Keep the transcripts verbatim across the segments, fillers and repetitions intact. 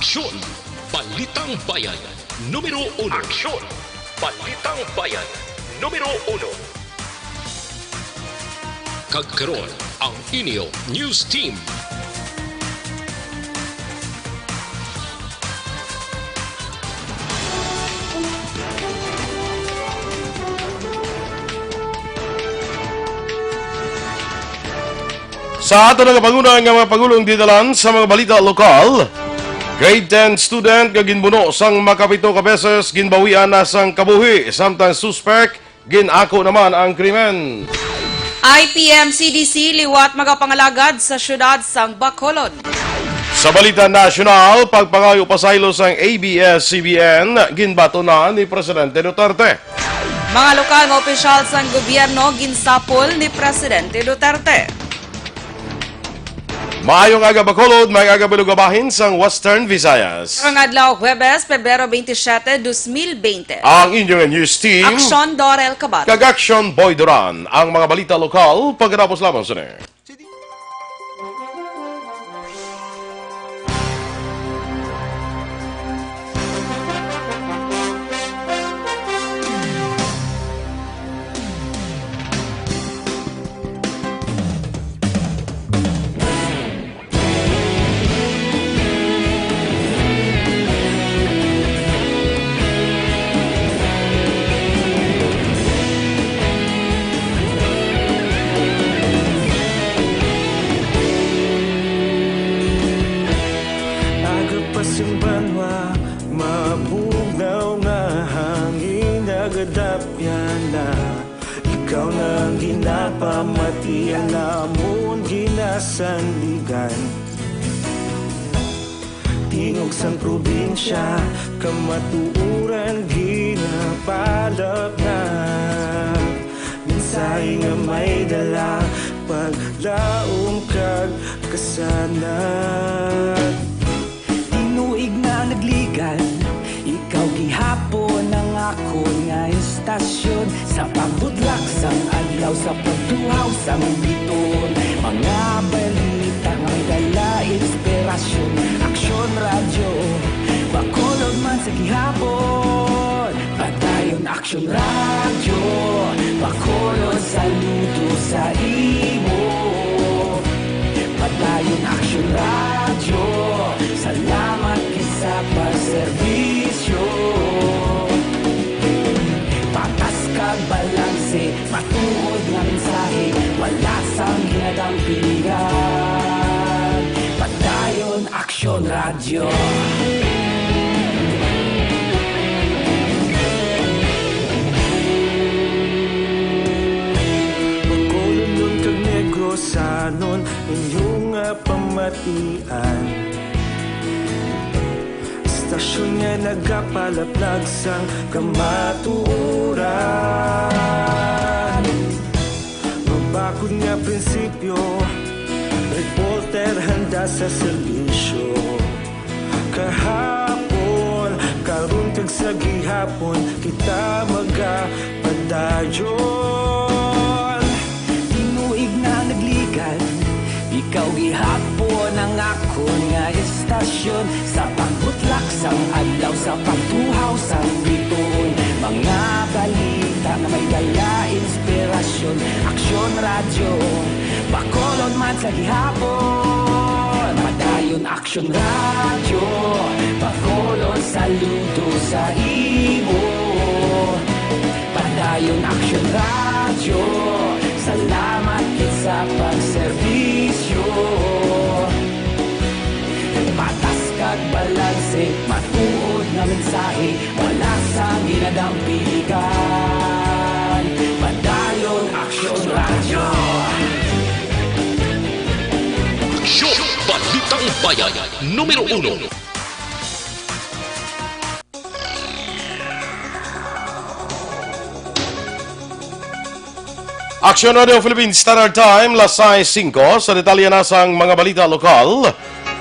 Aksyon! Balitang Bayan, numero uno. Aksyon! Balitang Bayan, numero uno. Kag karon, ang inyo news team. Sa aton nga panguna nga mga pagulong, didalhan sa mga balita lokal, grade ten student nga ginbuno sang makapito ka beses ginbawian na sang kabuhi, samtang suspek gin-ako naman ang krimen. I P M C D C liwat magapangalagad sa siyudad sang Bacolod. Sa balita nasyonal, pagpangayo pasaylo sang A B S C B N ginbaton na ni Presidente Duterte. Mga lokal nga opisyal sang gobyerno ginsapol ni Presidente Duterte. Maayong aga, Bacolod, maayong aga, Bilog nga bahin sang Western Visayas. Karong adlaw, Huwebes, Pebrero twenty-seven, dos mil bente. Ang inyong news team, Aksyon Dorel Cabato kag Aksyon Boy Duran. Ang mga balita lokal, pagkatapos lamang sini. Aga pa sing banwa, mabugnaw nga hangin nagadapyan na. Ikaw na ang ginapamatian namon ginasandigan. Tingog sang probinsya, kamatuoran ginapalapnag. Mensahe nga may dala, paglaom kag kasanag. Tinuig na nagligad, ikaw gihapon ang akon nga estasyon. Sa pagbutlak sang adlaw, sa pagtuhaw sang bituon, mga balita nga may dala inspirasyon. Aksyon Radyo, Bacolod man sa gihapon. Padayon Aksyon Radyo, Bacolod, saludo sa imo. Padayon Aksyon Radyo, salamat gid sa pagserbisyo. Patas kag balanse, matuod nga mensahe, wala sang ginadampigan. Padayon Aksyon Radyo. Bacolodnon kag Negrosanon, inyo nga pamatian. Estasyon nga nagapalaplag sang kamatuoran. Mabakod nga prinsipyo, reporter handa sa serbisyo. Kahapon, karon kag sa gihapon, kita magapadayon. Tinuig na nagligad, ikaw gihapon ang akon nga estasyon. Sa pagbutlak sang adlaw, sa pagtuhaw sang bituon, mga balita nga may dala inspirasyon. Aksyon Radyo, Bacolod man sa gihapon. Padayon Aksyon Radyo, Bacolod, saludo sa imo. Padayon Aksyon Radyo, salamat gid sa pagserbisyo. Patas kag balanse, matuod nga mensahe, wala sang ginadampigan. Padayon Aksyon Radyo. Aksyon! Balitang Bayan, numero uno. Aksyon Radio Philippines Standard Time, las sais singko. Sa detalye na sang mga balita lokal,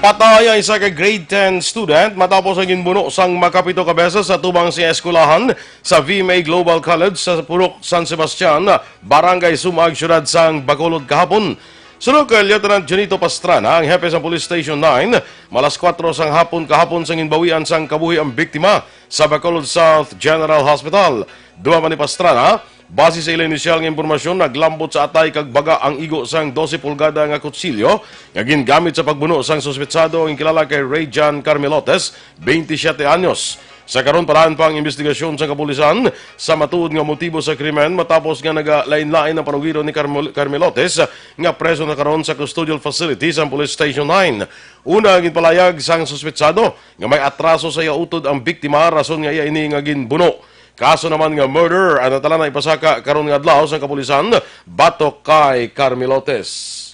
patay ang isa ka grade ten student matapos ang ginbuno sang makapito ka beses sa tubang sa eskwelahan sa V M A Global College sa Purok San Sebastian, Barangay Sumag, siyudad sang Bacolod kahapon. Suno kay Lieutenant Junito Pastrana, ang hepe sa Police Station nine, malas kuwatro sang hapon kahapon sang ginbawian sang kabuhi ang biktima sa Bacolod South General Hospital. Duman pa ni Pastrana, base sa ila inisyal nga impormasyon, naglambot sa atay kag baga ang igo sang dose pulgada nga kutsilyo nga gingamit sa pagbuno sang suspetsado nga kilala kay Ray John Carmelotes, twenty-siyete anyos. Sa karon, padayon pa ang imbestigasyon sa kapulisan sa matuod nga motibo sa krimen, matapos nga nagalain-lain ang panugiron ni Carmel-, Carmelotes nga preso na karon sa custodial facility sa Police Station nine. Una, ginpalayag sang suspetsado nga may atraso sa iya utod ang biktima, rason nga iya ini nga ginbuno. Kaso naman nga murder ang natala na ipasaka karon nga adlaw sa kapulisan batok kay Carmelotes.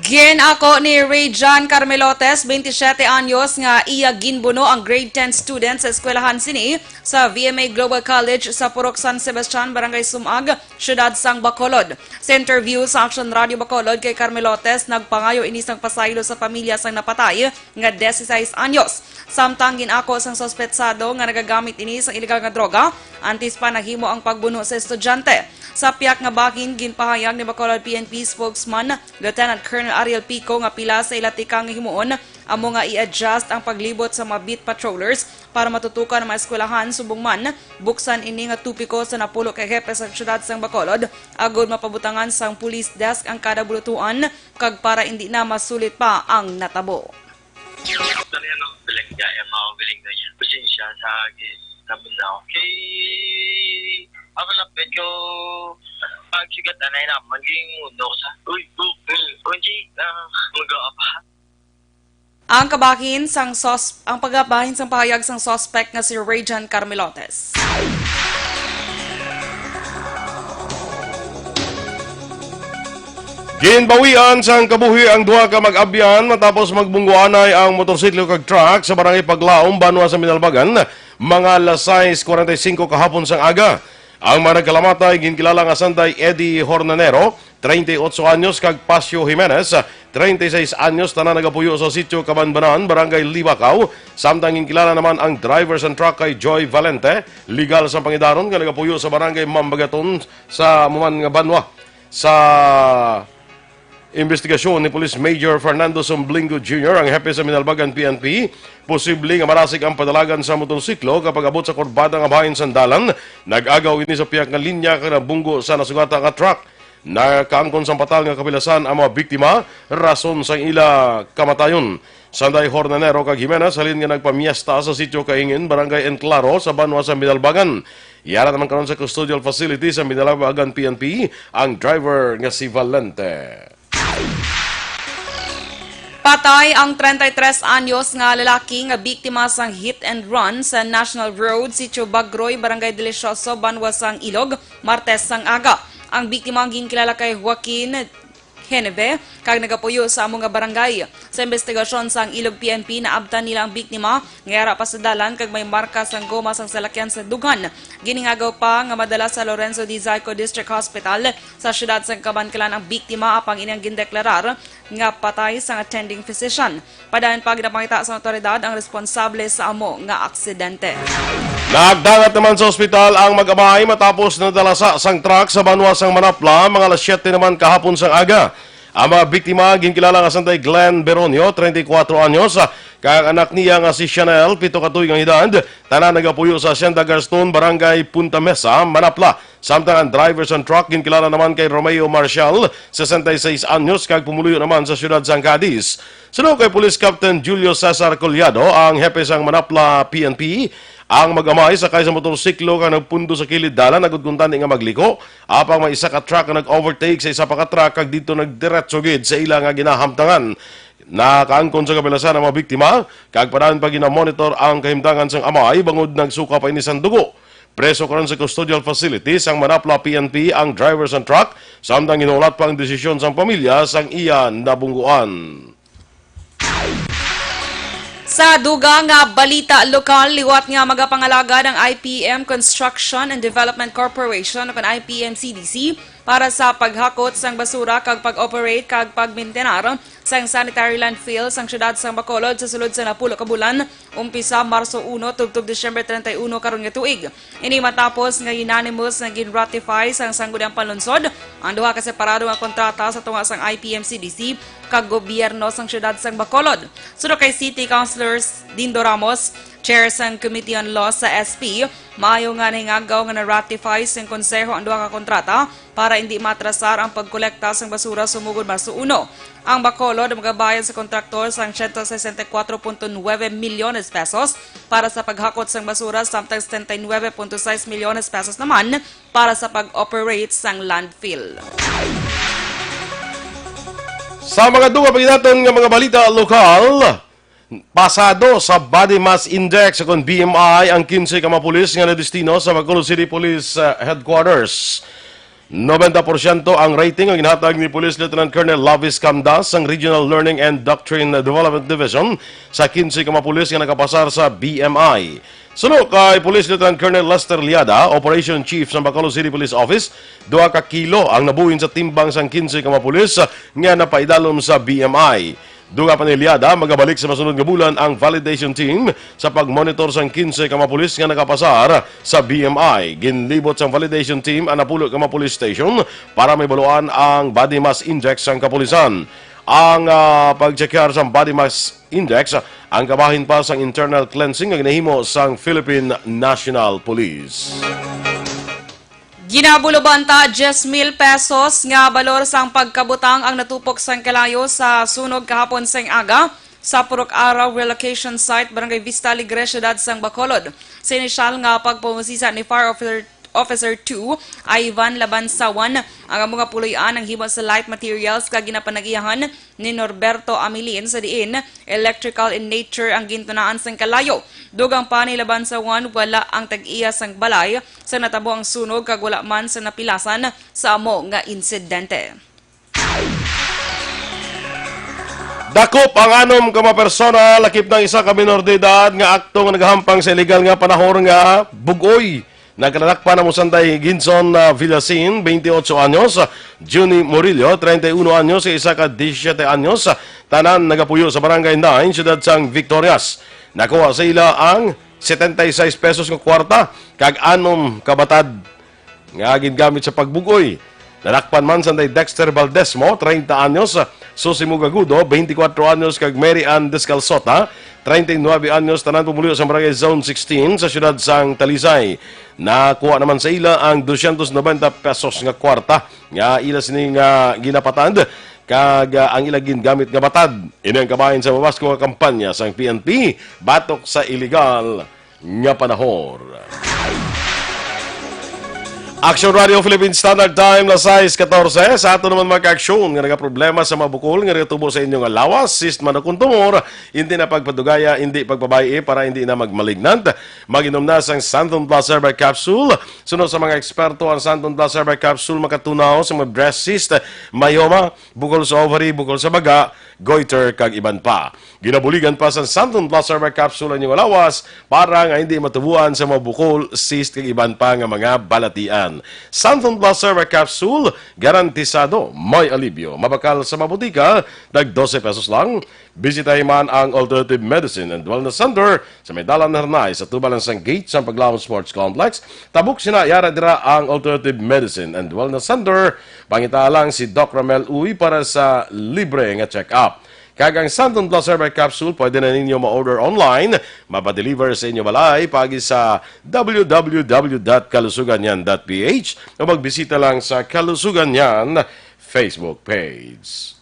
Ginako ni Ray John Carmelotes, twenty-siyete anyos, nga iya ginbuno ang grade ten student sa eskwelahan sini sa V M A Global College sa Purok San Sebastian, Barangay Sumag, Siyudad sang Bacolod. Sa interview sa Action Radio Bacolod kay Carmelotes, nagpangayo ini sang pasaylo sa pamilya sang napatay nga dieciséis anyos. Samtang gin-ako sang suspetsado nga nagagamit ini sang iligal nga droga antes pa nahimo ang pagbuno sa estudyante. Sa pihak nga bahin, ginpahayag ni Bacolod P N P spokesman Lieutenant Colonel Ariel Pico nga pila sa ila tikang nga himuon amo nga i-adjust ang paglibot sa mga beat patrollers para matutukan ang mga eskwelahan, subong man buksan ini nga topiko sa napulo ka hepe sa siyudad sang Bacolod agod mapabutangan sang police desk ang kada bulutuan kag para indi na masulit pa ang natabo. Ano yan, mga bilangga, yung mga bilangga niya. Pasensya sa agi, sabon na ako. Kay, ako lapit ko, pagsigat na naman, yung mundo ko sa, uy, bu-, bu-, unji, ah, mag-aapa. Ang kabahin sang sos-, ang pagabahin sang pahayag sang suspect nga si Rayjan Carmelotes. Ginbawian sang kabuhi ang duha ka mag-abyan matapos magbungguanay ang motorsiklo kag truck sa barangay Paglaom, banwa sa Minalbagan, mga alas sais kuwarenta y singko kahapon sang aga. Ang mga nagkalamatay ginkilala nga sanday Eddie Hornanero, treinta y ocho anyos, kag Pasio Jimenez, treinta y seis anyos, tanan nagapuyo sa Sitio Kabanbanan, Barangay Libacao. Samtang ginkilala naman ang driver sang truck kay Joy Valente, legal sang pangidaron, nga nagapuyo sa Barangay Mambagaton sa amo man nga banwa. Sa imbestigasyon ni Police Major Fernando Somblinggo Junior, ang hepe sa Minalbagan P N P, posible nga marasig ang padalagan sa motorsiklo kapag abot sa kurbada nga bahin sang dalan. Nag-agaw ini sa pihak nga linya kag nabunggo sa nasugata nga truck. Nakaangkon sang patal nga kapilasan ang mga biktima, rason sang ila kamatayon. Sanday Hornanero kag Jimenez halin nga nagpamiesta sa Sitio Kaingin, Barangay Enclaro, sa banwa sa Minalbagan. Yara naman karon sa custodial facility sa Minalbagan P N P ang driver nga si Valente. Patay ang treinta y tres anyos nga lalaki nga biktima sang hit and run sa National Road, Sitio Bagroy, Barangay Delicioso, banwa sang Ilog, Martes sang aga. Ang biktima ang ginkilala kay Joaquin Heneve, kag nagapuyo sa amo nga barangay. Sa imbestigasyon sang Ilog P N P, naabtan nila ang biktima nga yara pa sa dalan kag may marka sang goma sang salakyan sa dughan. Giningagaw pa nga madala sa Lorenzo D. Zayco District Hospital sa siyudad sang Kabankalan ang biktima, apang ini ang gindeklarar nga patay sang attending physician. Padayon pa, ginapangita sa awtoridad ang responsable sa amo nga aksidente. Nagdangat naman sa ospital ang mag-amay matapos nadalasa sang truck sa banwa sang Manapla, mga alas siyete naman kahapon sang aga. Ang mga biktima ginkilala nga sanday Glenn Beronio, treinta y cuatro anyos, kag ang anak niya nga si Chanel, pito ka tuig ang edad, tanan nagapuyo sa Hacienda Garston, Barangay Punta Mesa, Manapla. Samtang ang driver sang truck ginkilala naman kay Romeo Marshall, sesenta y seis anyos, kag pumuluyo naman sa siyudad sang Cadiz. Suno kay Police Captain Julio Cesar Collado, ang hepe sang Manapla P N P, ang mag-amay sakay sa motorsiklo nga nagpundo sa kilid dalan agud kuntani nga magliko, apang may isa ka truck nga nag-overtake sa isa pa ka truck kag didto nagdiretso gid sa ila nga ginahamtangan. Nakaangkon sa kapilasan ang mga biktima, kag padayon pa ginamonitor ang kahimtangan sang amay bangod nagsuka pa ini sang dugo. Preso karon sa custodial facility sang Manapla P N P ang driver sang truck, samtang ginhulat pa ang desisyon sang pamilya sang iya nabungguan. Sa dugang nga balita lokal, liwat nga magapangalagad ang I P M Construction and Development Corporation, o kon I P M C D C, para sa paghakot sang basura kag pag-operate kag pagmintenar sang sanitary landfill sang siyudad sang Bacolod sa sulod sa napulo ka bulan, umpisa Marso uno tubtob Disyembre treinta y uno karon nga tuig. Ini matapos nga unanimous nga gin-ratify sang Sangguniang Panlungsod ang duha ka separado nga kontrata sa tunga sang I P M C D C kag gobyerno sang siyudad sang Bacolod. Suno kay City Councilor Dindo Ramos, chair sang Committee on Law sa S P, maayo nga nahingagaw nga na-ratify sang konseho ang duha ka kontrata para hindi matrasar ang pagkolekta sang basura sumugod Marso uno. Ang Bacolod magabayad sa kontraktor sang siyento sesenta y kuwatro punto nuwebe milyones pesos para sa paghakot sang basura, samtang setenta y nuwebe punto sais milyones pesos naman para sa pag-operate sang landfill. Sa mga dugang pa naton nga mga balita lokal, pasado sa Body Mass Index, kon B M I, ang kinse ka mga pulis nga nadestino sa Bacolod City Police, uh, Headquarters. Nobenta porsyento ang rating ang ginhatag ni Police Lieutenant Colonel Lavis Camda sang Regional Learning and Doctrine Development Division sa kinse ka mga pulis nga nakapasar sa B M I. Suno kay Police Lieutenant Colonel Lester Liada, Operation Chief sa Bacolod City Police Office, duha ka kilo ang nabuhin sa timbang sang kinse ka mga pulis nga napaidalom sa B M I. Dugang pa ni Liada, magabalik sa masunod nga bulan ang validation team sa pagmonitor sang kinse ka mga pulis nga nakapasar sa B M I. Ginlibot sang validation team ang napulo ka mga police station para mahibaluan ang body mass index sang kapulisan. Ang, ah, pagtsekyar sang body mass index ang kabahin pa sang internal cleansing nga ginahimo sang Philippine National Police. Ginabulobanta diyes mil pesos nga balor sang pagkabutang ang natupok sang kalayo sa sunog kahapon sang aga sa Purok Araw Relocation Site, Barangay Vista Alegre, siyudad sang Bacolod. Sa inisyal nga pagpamusisa ni Fire Officer, Officer two, Ivan Labansawan, ang amo nga puloy-an ang himo sa light materials kag ginapanag-iyahan ni Norberto Amilin, sa diin electrical in nature ang gintunaan sang kalayo. Dugang pa ni Labansawan, wala ang tag-iya sang balay sa natabo ang sunog kag wala man sa napilasan sa amo nga insidente. Dakop ang anom ka mga persona, lakip na ang isa ka minor de edad nga akto nga nagahampang sa iligal nga panahor nga bug-oy. Nagkadakpan ang Sanday Ginson, ah, Villasin, twenty-ocho anyos, Junie Murillo, treinta y uno anyos, sa isa ka disisiete anyos, tanan nagapuyo sa Barangay nine, siyudad sang Victorias. Nakuha sa ila ang setenta y seis pesos nga kwarta kag anom ka batad nga gingamit sa pagbug-oy. Nadakpan man sanday Dexter Valdesmo, treinta anyos, Susi Mugagudo, twenty-cuatro anyos, kag Mary Ann Descalzota, treinta y nuebe anyos, tanan pumuluyo sa Barangay Zone sixteen sa siyudad sang Talisay. Nakuha naman sa ila ang dosyentos nobenta pesos nga kwarta nga ila sini nga ginapatad kag, ah, ang ila gingamit nga batad. Ini ang kabahin sa mabaskog nga kampanya sang P N P batok sa iligal nga panahor. Action Radio Philippine Standard Time, las sais katorse. Sa aton naman mga ka-aksyon nga nagaproblema sa mga bukol nga nagatubo sa inyo nga lawas, cyst man o kon tumor, hindi na pagpadugaya, hindi pagpabay-i para hindi na magmalignant. Mag-inom na sang Santon Plus Herbal Capsule. Suno sa mga eksperto, ang Santon Plus Herbal Capsule makatunaw sa mga breast cyst, myoma, bukol sa ovary, bukol sa baga, goiter, kag iban pa. Ginabuligan pa sa Santon Plus Herbal Capsule ang inyong lawas para nga hindi matubuan sa mga bukol, cyst, kag iban pa nga mga balatian. Santon Plus Herbal Capsule, garantisado may alibyo. Mabakal sa mga botika, tag dose pesos lang. Bisitahi man ang Alternative Medicine and Wellness Center sa may Dalan Hernay, sa tubalan sang gate sang Paglaom Sports Complex. Tabok sina, yara dira ang Alternative Medicine and Wellness Center. Pangita lang si Doc Ramel Uy para sa libre nga check-up. Kag ang Santon Plus Herbal Capsule, pwede na ninyo ma-order online. Mapadeliver sa inyo balay paagi sa w w w dot kalusugan yan dot p h o magbisita lang sa Kalusugan Yan Facebook page.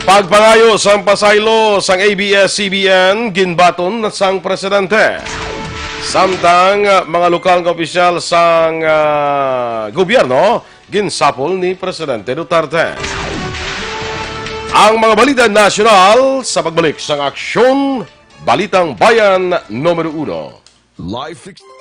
Pagpangayo sang pasaylo sang A B S C B N ginbaton sang presidente. Samtang, ah, mga lokal nga opisyal sang, ah, gobyerno ginsapol ni Presidente Duterte. Ang mga balita nasyonal sa pagbalik sang Aksyon, Balitang Bayan numero uno. Life ex-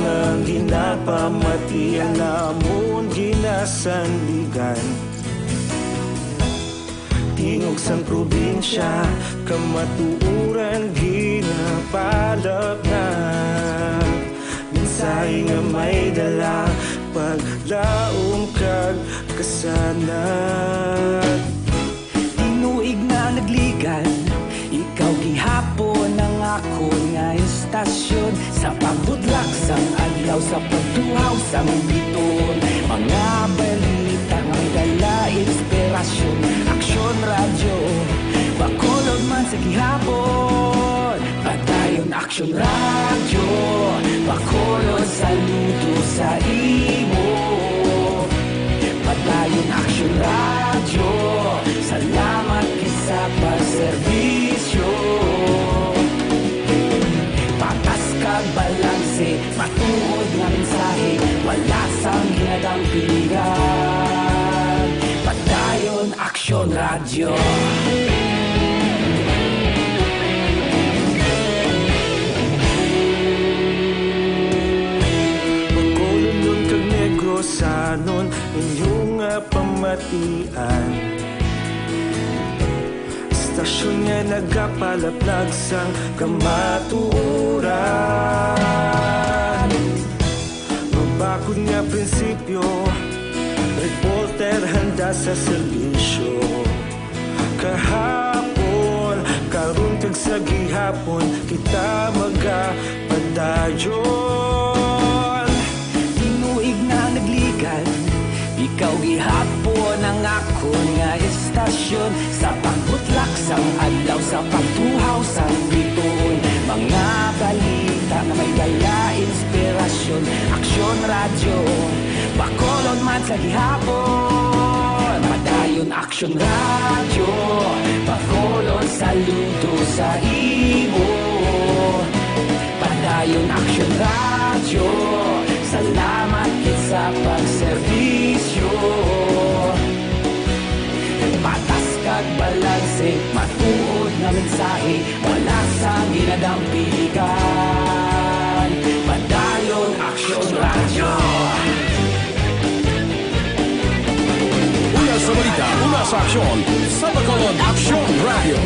Ang ginapamatian namon ginasandigan. Tingog sang probinsya, kamatuoran ginapalapnag. Mensahe nga may dala, paglaom kag kasanag. Tinuig na nagligan, ikaw gihapon ang akon nga istasyon. Sa pagbutlak sang adlaw, sa pagtuhaw sang bituon, mga balita nga may dala inspirasyon. Aksyon Radyo, Bacolod man sa gihapon. Padayon Aksyon Radyo, Bacolod, saludo sa imo. Padayon Aksyon Radyo, salamat gid sa pagserbisyo. Patas kag balanse, matuod nga mensahe, wala sang ginadampigan. Padayon Aksyon Radyo. Bacolodnon kag Negrosanon, inyo nga pamatian. Istasyon nga nagapalaplag sang kamatuoran. Mabakod nga prinsipyo, reporter handa sa serbisyo. Kahapon, karon kag sa gihapon, kita magapadayon. Tinuig na nagligan, ikaw gihapon ang akon nga istasyon. Sa pagbutlak sang adlaw, sa pagtuhaw sang bituon, mga balita nga may dala inspirasyon. Aksyon Radyo, Bacolod man sa gihapon. Padayon Aksyon Radyo, Bacolod, saludo sa imo. Padayon Aksyon Radyo, salamat gid sa pagserbisyo. Patas kag balanse, matuod nga mensahe, wala sang ginadampigan. Padayon Aksyon Radyo. Una sa balita, una sa aksyon, sa Bacolod Aksyon Radyo.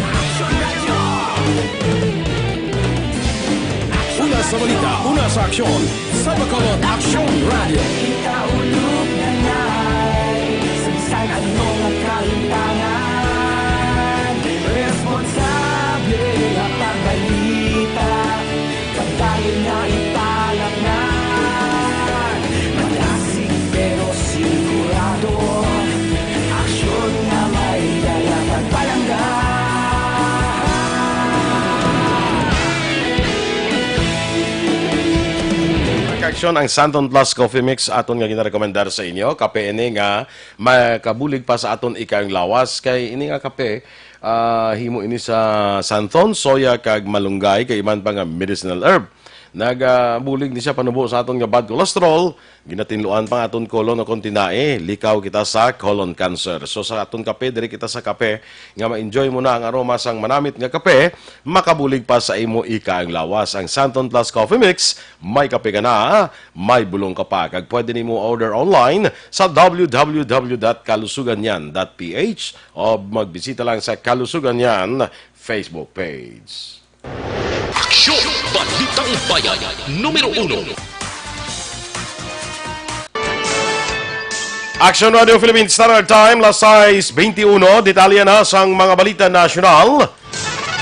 Una sa balita, una sa aksyon, sa Bacolod Aksyon Radyo. Kita ulog na nay, sa bisan ano nga kahintangan, responsable nga pagbalita, padayon nga ipalapngan. Madasig pero sigurado, aksyon nga may dala kag palangga. Ang aksyon, ang Santon Plus Coffee Mix aton nga ginarekomendar sa inyo. Kape ini nga makabulig pa sa aton ikaayong lawas. Kay ini nga kape, ah, himo ini sa santon, soya, kag malunggay, kag iban pa nga medicinal herb. Nagabulig ni siya panubo sa aton nga bad cholesterol, ginatinluan pa nga aton colon o kon tinae, likaw kita sa colon cancer. So, sa aton kape, diri kita sa kape nga ma-enjoy mo na ang aroma sang manamit nga kape, makabulig pa sa imo ikaayong lawas. Ang Santon Plus Coffee Mix, may kape ka na, may bulong ka pa. Kag pwede nimo order online sa w w w dot kalusuganyan dot p h o magbisita lang sa Kalusugan Yan Facebook page. Aksyon! Balitang Bayan, numero uno. Aksyon Radio Philippines Standard Time, las sais beintiuno. Detalye na sang mga balita nasyonal.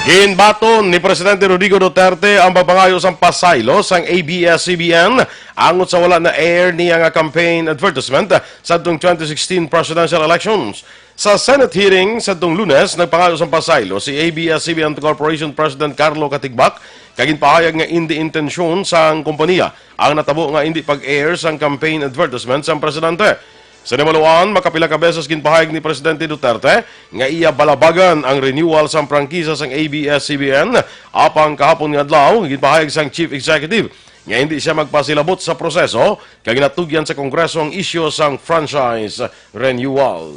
Ginbaton ni Presidente Rodrigo Duterte ang pagpangayo sang pasaylo sang A B S C B N angot sa wala na-air niya nga campaign advertisement sadtong twenty sixteen presidential elections. Sa Senate hearing sadtong Lunes, nagpangayo sang pasaylo si A B S C B N Corporation President Carlo Katigbak, kag ginpahayag nga indi intensyon sang kompanya ang natabo nga indi pag-air sang campaign advertisement sang presidente. Sa nahibaluan, makapila ka beses ginpahayag ni Presidente Duterte nga iya balabagan ang renewal sang prangkisa sang A B S C B N, apang kahapon nga adlaw, ginpahayag sang Chief Executive nga hindi siya magpasilabot sa proseso kag ginatugyan sa Kongreso ang isyu sang franchise renewal.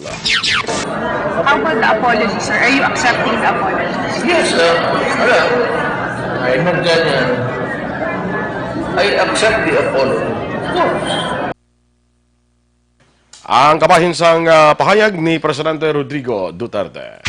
How about the apology, sir? Are you accepting the apology? Yes, uh, wala. I move that, uh, I accept the apology. Ang kabahin sang, ah, pahayag ni Presidente Rodrigo Duterte.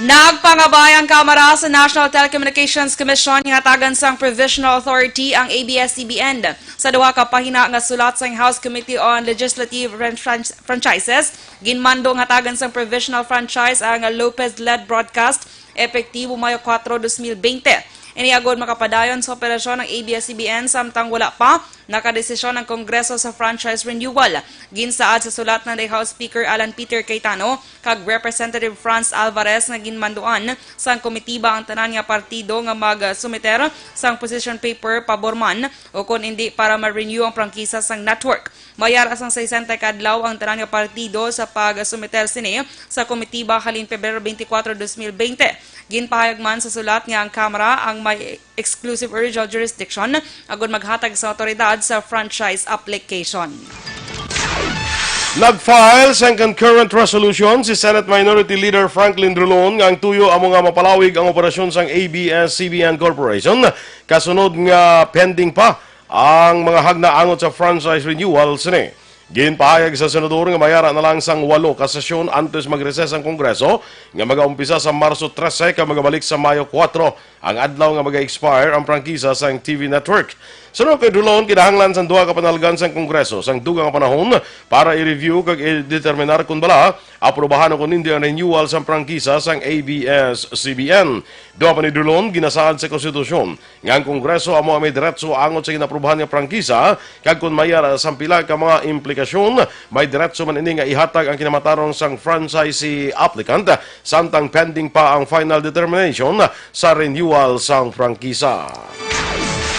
Nagpangabay ang Kamara sa National Telecommunications Commission nga hatagan sang provisional authority ang A B S C B N sa duha ka pahina nga sulat sang House Committee on Legislative Fran-, Fran-, Franchises. Ginmando nga hatagan sang provisional franchise ang Lopez-led broadcast epektibo Mayo kuwatro, dos mil bente. Ini agod makapadayon sa operasyon ang A B S C B N samtang wala pa nakadesisyon ang Kongreso sa franchise renewal. Ginsaad sa sulat ni House Speaker Alan Peter Cayetano kag Representative Franz Alvarez nga ginmanduan sang komitiba ang tanan nga partido nga magsumiter sang position paper pabor man o kon indi para ma-renew ang prangkisa sang network. May ara sang sesenta ka adlaw ang tanan nga partido sa pagsumiter sini sa komitiba halin Pebrero twenty-four, twenty twenty. Ginpahayag man sa sulat nga ang Kamara ang may exclusive original jurisdiction agud maghatag sa awtoridad sa franchise application. Nag-file sang concurrent resolution si Senate Minority Leader Franklin Drilon nga ang tuyo amo nga mapalawig ang operasyon sang A B S C B N Corporation, kasunod nga pending pa ang mga hagna angot sa franchise renewal sini. Ginpahayag sa senador nga may ara na lang sang walo ka sesyon antes mag-recess ang Kongreso nga magaumpisa sa Marso trese kag magabalik sa Mayo kuwatro ang adlaw nga maga-expire ang prangkisa sang T V network. Suno kay Drilon, kinahanglan sang duha ka panalgan sang Kongreso sang dugang nga panahon para i-review kag i-determinar kon bala aprubahan o kon hindi ang renewal sang prangkisa sang A B S C B N. Duha pa ni Drilon, ginasaad sa konstitusyon nga ang Kongreso amo ang may diretso angot sa ginaaprubahan nga prangkisa, kag kon may ara sang pila ka mga implikasyon, may diretso man ini nga ihatag ang kinamatarong sang franchisee applicant, samtang pending pa ang final determination sa renewal sang prangkisa.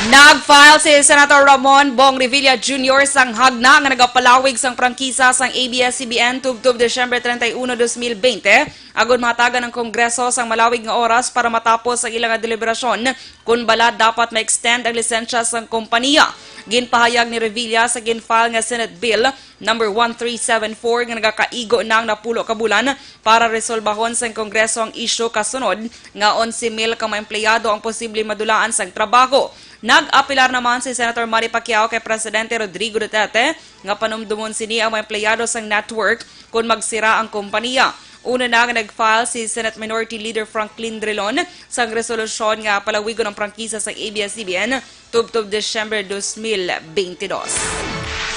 Nag-file si Senator Ramon Bong Revilla Junior sang hagna nga nagapalawig sang prangkisa sang A B S C B N tubtob Disyembre treinta y uno, dos mil bente, agud mahatagan ang Kongreso sang malawig nga oras para matapos ang ila nga deliberasyon kon bala dapat ma-extend ang lisensya sang kompaniya. Ginpahayag ni Revilla sa gin-file nga Senate Bill number one three seven four nga nagakaigo na ang napulo ka bulan para resolbahon sang Kongreso ang isyu kasunod nga onse mil ka mga empleyado ang posible madulaan sang trabaho. Nag-apelar naman si Senator Manny Pacquiao kay Presidente Rodrigo Duterte nga panumdumon sini ang mga empleyado sang network kon magsira ang kompaniya. Una na nga nag-file si Senate Minority Leader Franklin Drilon sang resolusyon nga palawigon ang prangkisa sang A B S C B N tubtob Disyembre dos mil beintidos.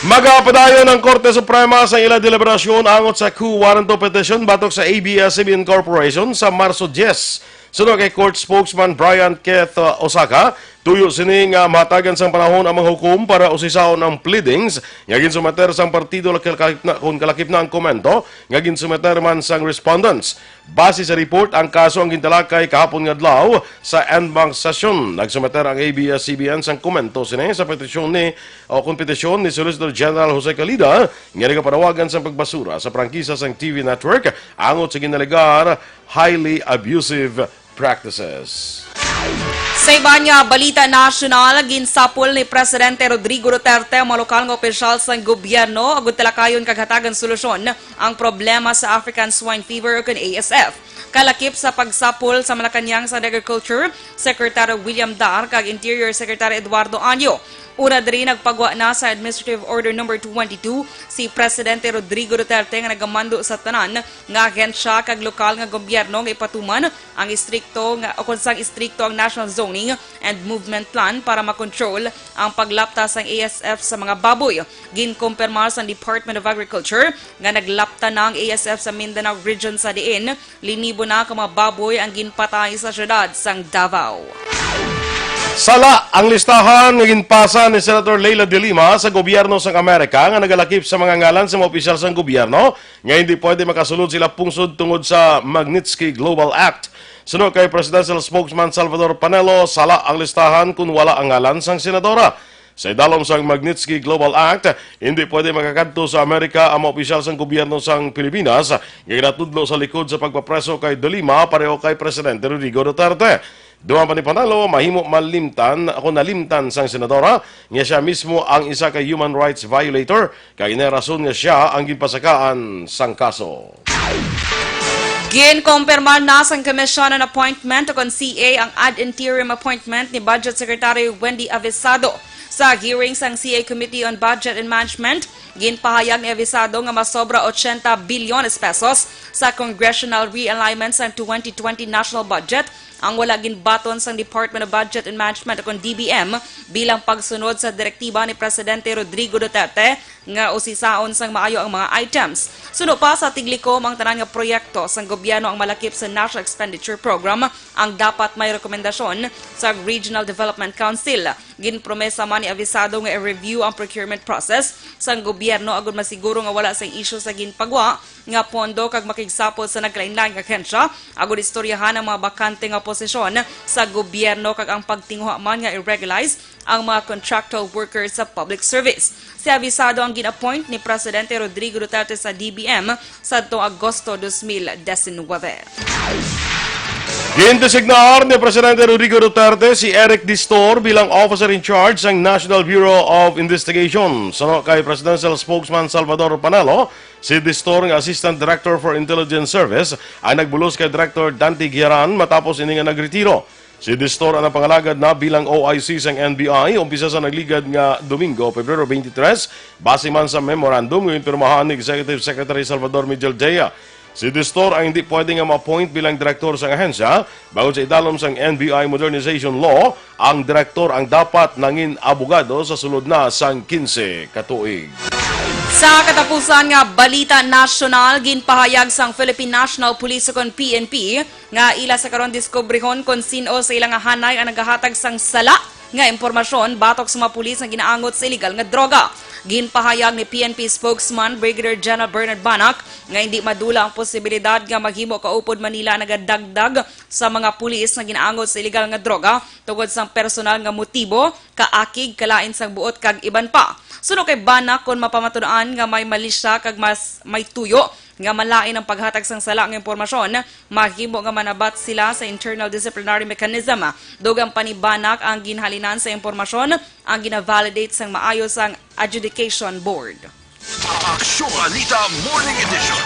Magapadayon ang Korte Suprema sa ila deliberasyon angot sa coup warrant of petition batok sa A B S C B N Corporation sa Marso diyes. Suno kay Court Spokesman Brian Keith, uh, Osaka, tuyo sini nga mahatagan sang panahon ang mga hukom para usisaon ang pleadings nga ginsumeter sang partido, lakip na, kon kalakip na ang komento nga ginsumeter man sang respondents. Base sa report, ang kaso ang gintalakay kahapon nga adlaw sa en banc session. Nagsumeter ang A B S C B N sang komento sini sa petisyon ni, o kon petisyon ni Solicitor General Jose Calida nga nagapanawagan sang pagbasura sa prangkisa sang T V network angot sa ginalegar highly abusive practices. Sa iban nga balita nasyonal, ginsapol ni Presidente Rodrigo Duterte ang mga lokal nga opisyal sang gobyerno agud talakayon kag hatagan solusyon ang problema sa African Swine Fever o kon A S F. Kalakip sa pagsapol sa Malacañang sang Agriculture Secretary William Dar kag Interior Secretary Eduardo Año. Una diri, nagpagwa na sa Administrative Order Number twenty-two si Presidente Rodrigo Duterte nga nagamando sa tanan nga ahensya kag lokal nga gobyerno nga ipatuman ang istrikto nga, o kon sang istrikto ang National Zoning and Movement Plan para makontrol ang paglapta sang A S F sa mga baboy. Ginkumpirmar sang Department of Agriculture nga naglapta na ang A S F sa Mindanao region, sa diin linibo na ka mga baboy ang ginpatay sa siyudad sang Davao. Sala ang listahan nga ginpasa ni Senator Leila de Lima sa gobyerno sang Amerika nga nagalakip sa mga ngalan sa mga opisyal sang gobyerno nga hindi pwede makasulod sa ila pungsod tungod sa Magnitsky Global Act. Suno kay Presidential Spokesman Salvador Panelo, sala ang listahan kon wala ang ngalan sang senadora. Sa idalom sang Magnitsky Global Act, hindi pwede makakadto sa Amerika ang mga opisyal sang gobyerno sang Pilipinas nga ginatudlo sa likod sa pagpapreso kay De Lima pareho kay Presidente Rodrigo Duterte. Duman pa ni Panelo, mahimo malimtan o nalimtan sang senadora nga siya mismo ang isa ka human rights violator, kag ina rason nga siya ang ginpasakaan sang kaso. Ginkumpirma na sang Commission on Appointment o kon C A ang ad interim appointment ni Budget Secretary Wendy Avisado. Sa hearing sang C A Committee on Budget and Management, ginpahayag ni Avisado nga masobra ochenta bilyones pesos sa congressional realignment sang twenty twenty national budget ang wala ginbaton sang Department of Budget and Management o kon D B M bilang pagsunod sa direktiba ni Presidente Rodrigo Duterte nga usisaon sang maayo ang mga items. Suno pa, sa tiglikom ang tanan nga proyekto sang gobyerno ang malakip sa National Expenditure Program ang dapat may rekomendasyon sa Regional Development Council. Ginpromesa man ni Avisado nga i-review ang procurement process sang gobyerno agud masiguro nga wala sing isyu sa ginpagwa nga pondo kag makigsapol sa nagkalainlain nga ahensya agud istoryahan ang mga bakante nga posisyon sa gobyerno kag ang pagtinguha man nga i-regularize ang mga contractual workers sa public service. Si Avisado ang gin-appoint ni Presidente Rodrigo Duterte sa D B M sadtong Agosto dos mil disinwebe. Gindesignar ni Presidente Rodrigo Duterte si Eric Distor bilang officer in charge sang National Bureau of Investigation. Suno kay Presidential Spokesman Salvador Panalo, si Distor nga Assistant Director for Intelligence Service ang nagbulos kay Director Dante Guiaran matapos ini nga nagretiro. Si Distor ang napangalagad na bilang O I C sang N B I umpisa sa nagligad nga Domingo, Pebrero twenty-three, base man sa memorandum nga ginpirmahan ni Executive Secretary Salvador Miguel Dea. Si Distor ang hindi pwede nga ma-appoint bilang direktor sang ahensya, bangod sa idalom sang N B I Modernization Law, ang direktor ang dapat nangin abogado sa sulod na sang quince ka tuig. Sa katapusan nga balita nasyonal, ginpahayag sang Philippine National Police o kon P N P nga ila sa karon diskubrihon kon sin-o sa ila nga hanay ang nagahatag sang sala nga impormasyon batok sa mga pulis nga ginaangot sa iligal nga droga. Ginpahayag ni P N P spokesman Brigadier General Bernard Banac nga hindi madula ang posibilidad nga maghimo kaupod man nila ang nagadagdag sa mga pulis nga ginaangot sa iligal nga droga tungod sang personal nga motibo, kaakig, kalain sang buot, kag iban pa. Suno kay Banac, kon mapamatud-an nga may mali sia kag mas may tuyo nga malain ang paghatag sang sala nga impormasyon, mahimo nga manabat sila sa internal disciplinary mechanism. Dugang pa ni Banac, ang ginhalinan sa impormasyon ang gina-validate sang maayo sang adjudication board. Aksyon Balita Morning Edition.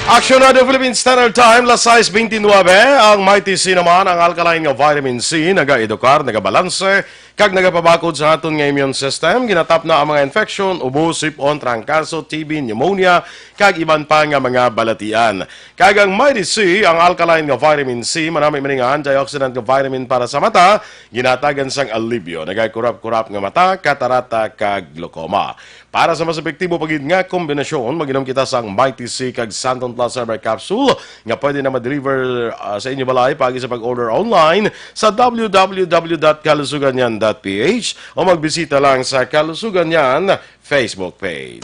Aksyon Radio Philippine Standard Time, las sais beintinuebe. Ang Mighty C naman, ang alkaline nga vitamin C, nagaedukar, nagabalanse, kag nagapabakod sa aton nga immune system. Ginatapna ang mga infection, ubo, sip-on, trangkaso, T B, pneumonia, kag iban pa nga mga balatian. Kag ang Mighty C, ang alkaline nga vitamin C, manami man nga antioxidant nga vitamin para sa mata, ginatagan sang alibyo, nagay kurap-kurap nga mata, katarata, kag glaucoma. Para sa mas epektibo pa gid nga kombinasyon, mag-inom kita sang Mighty C kag Santon Plus Herbal Capsule nga pwede na ma-deliver, ah, sa inyo balay paagi sa pag-order online sa w w w dot kalusuganyan dot p h o magbisita lang sa Kalusuganyan Facebook page.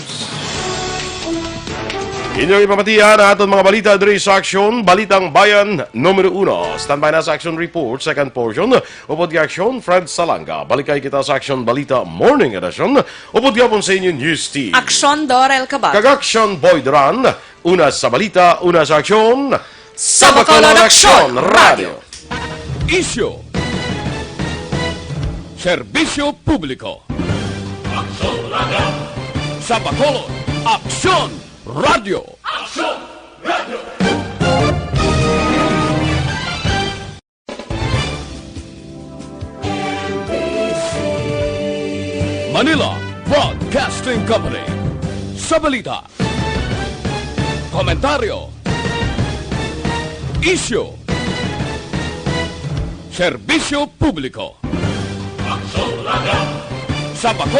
Inyo ipamatian ang aton mga balita diri sa Aksyon, Balitang Bayan numero uno. Standby na sa Aksyon Report, second portion. Upod kay Aksyon, Fred Salanga. Balikay kita sa Aksyon Balita Morning Edition. Upod gihapon sa inyo, News Team. Aksyon, Dorel Cabal. Kag Aksyon, Boy Duran. Una sa balita, una sa aksyon. Sa Bacolod Aksyon Radio. Isyu. Serbisyo publiko. Aksyon Radio. Sa Bacolod, Aksyon Radio. Aksyon Radio. Manila Broadcasting Company. Sa balita, komentaryo, isyu, serbisyo publiko. Sa Bacolod,